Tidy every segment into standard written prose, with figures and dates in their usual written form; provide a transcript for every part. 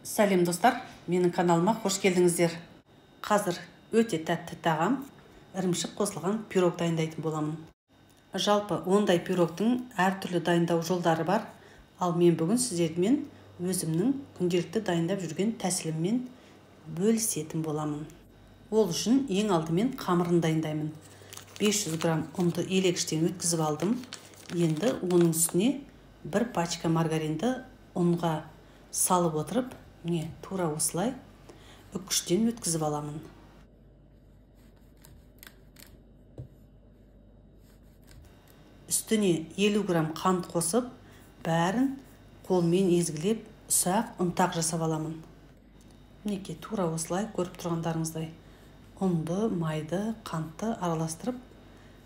Сәлем достар, менің каналыма қош келдіңіздер. Қазір өте тәтті тағам, ірімшік қосылған пирог дайындайтын боламын. Жалпы ондай пирогтың әртүрлі дайындау жолдары бар, ал мен бүгін сіздермен өзімнің күнделікті дайындап жүрген тәсіліммен бөлісетін боламын. Ол үшін ең алдымен қамырын дайындаймын. 500 грамм ұнды елегіштен өткізіп алдым. Енді оның үстіне бір пачка маргаринді ұнға салып отырып, міне тура осылай үккіштен өткізіп аламын. Үстіне 50 грамм қант қосып, бәрін қолмен езгілеп, ұсақ ұнтақ жасап аламын. Мінекей тура осылай көріп тұрғандарыңыздай ұнды, майды, қантты араластырып,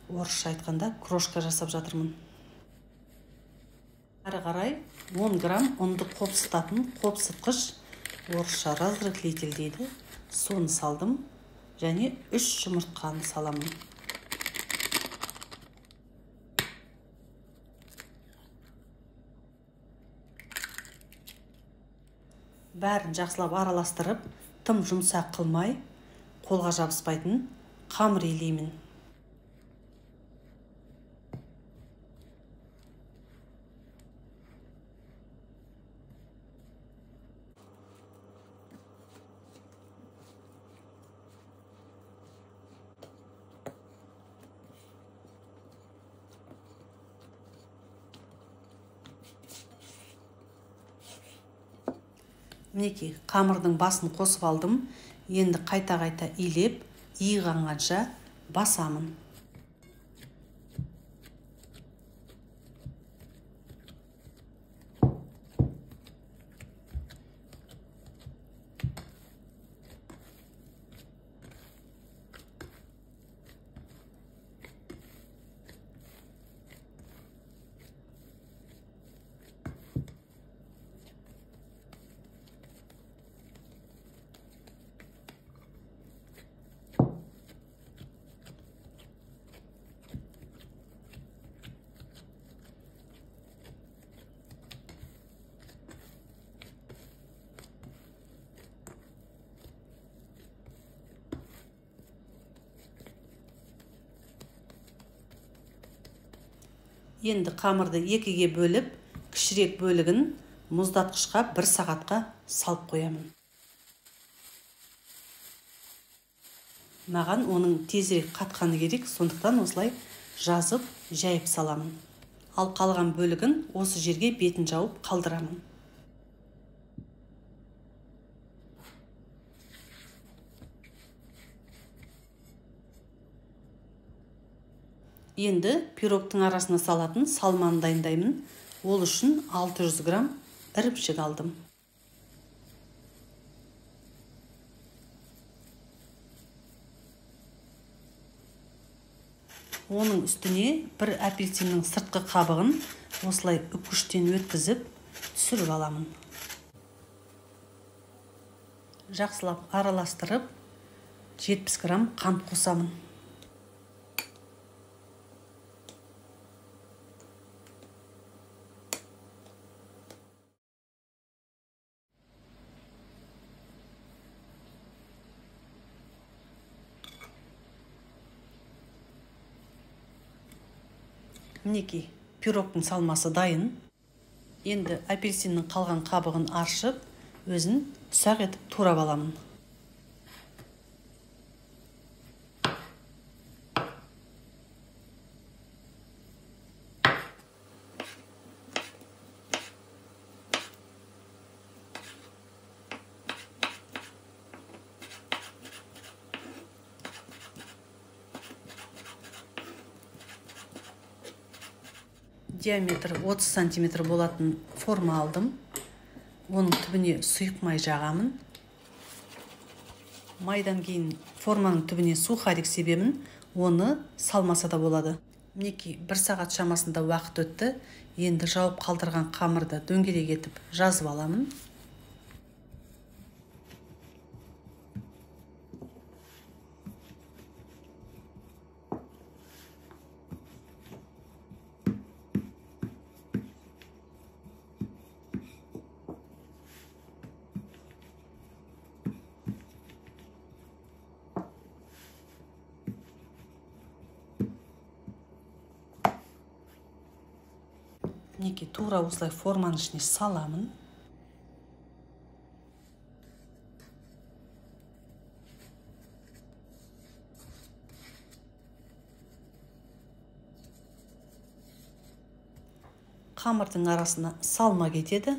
орысша айтқанда крошка жасап жатырмын. Әрі қарай 10 грамм ұнды қопсытатын қопсытқыш, орысша разрыхлитель дейді, соны салдым және 3 жұмыртқаны саламын. Бәрін жақсылап араластырып, тым жұмсақ қылмай, қолға жабыспайтын қамыр илеймін. Мінекей қамырдың басын қосып алдым. Енді қайта-қайта илеп, иі қанғанша басамын. Енді қамырды екіге бөліп, кішірек бөлігін мұздатқышқа 1 сағатқа салып қоямын. Маған оның тезірек қатқаны керек, сондықтан осылай жазып, жайып саламын. Ал қалған бөлігін осы жерге бетін жауып қалдырамын. Енді пирогтың арасына салатын салманы дайындаймын. Ол үшін 600 грамм ірімшік алдым. Оның үстіне бір апельсиннің сыртқы қабығын осылай үккіштен өткізіп түсіріп аламын. Жақсылап араластырып 70 грамм қант қосамын. Мінекей, пирогтың салмасы дайын. Енді апельсиннің қалған қабығын аршып, өзін ұсақ етіп турап аламын. Диаметрі 30 сантиметр болатын форма алдым. Оның түбіне сұйық май жағамын. Майдан кейін форманың түбіне сухарик себемін. Оны салмаса да болады. Мінекей 1 сағат шамасында уақыт өтті. Енді жауып қалдырған қамырды дөңгелек етіп жазып аламын. Мінекей, тура осылай форманың ішіне саламын. Қамырдың арасына салма кетеді.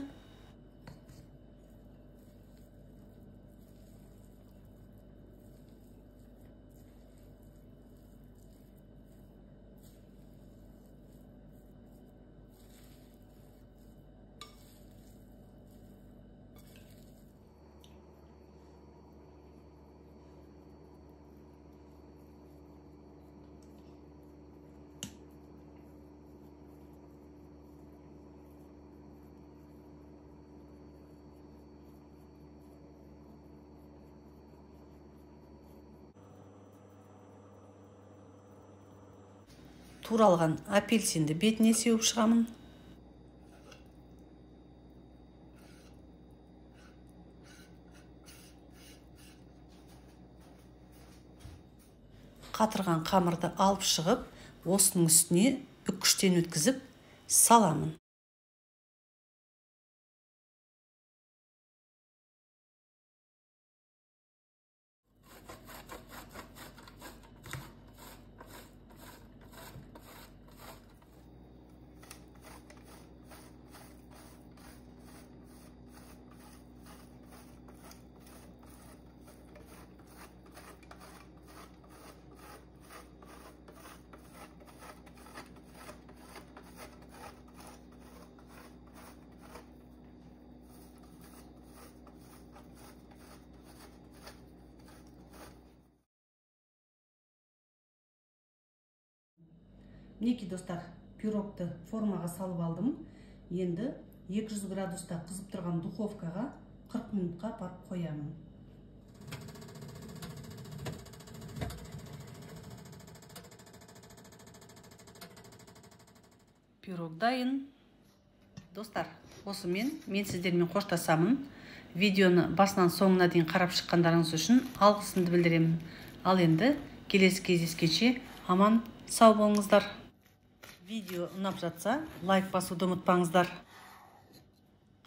Туралған апельсинді бетіне сеуіп шығамын. Қатырған қамырды алып шығып, осының үстіне үккіштен өткізіп саламын. Мінекей, достар, пирогты формаға салып алдым. Енді 200 градуста қызып тұрған духовкаға 40 минутқа апарып қоямын. Пирог дайын. Достар, осымен мен сіздермен қоштасамын. Видеоны басынан соңына дейін қарап шыққандарыңыз үшін алғысымды білдіремін. Ал енді келесі кездескенше аман сау болыңыздар. Видео ұнап жатса, лайк басуды ұмытпаңыздар.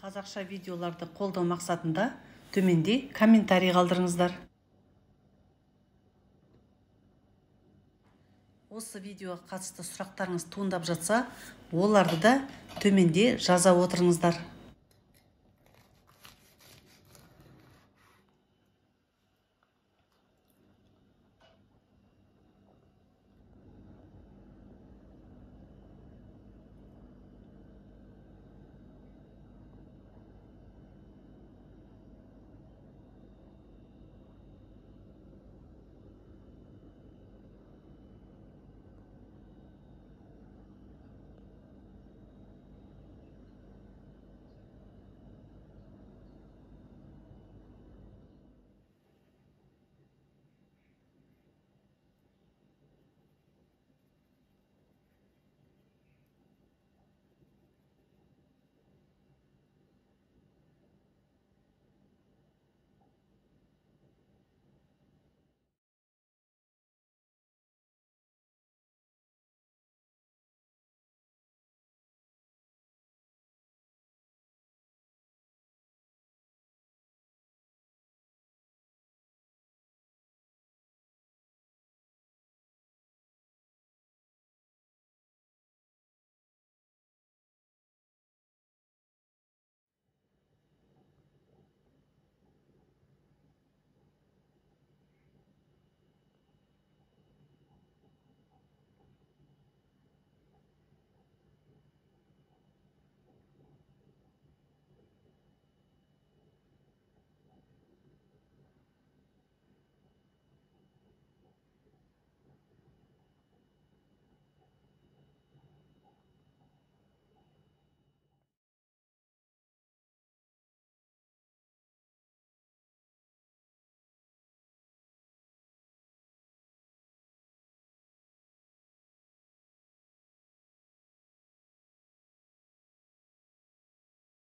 Қазақша видеоларды қолдау мақсатында төменде комментарий қалдырыңыздар. Осы видеоға қатысты сұрақтарыңыз туындап жатса, оларды да төменде жаза отырыңыздар.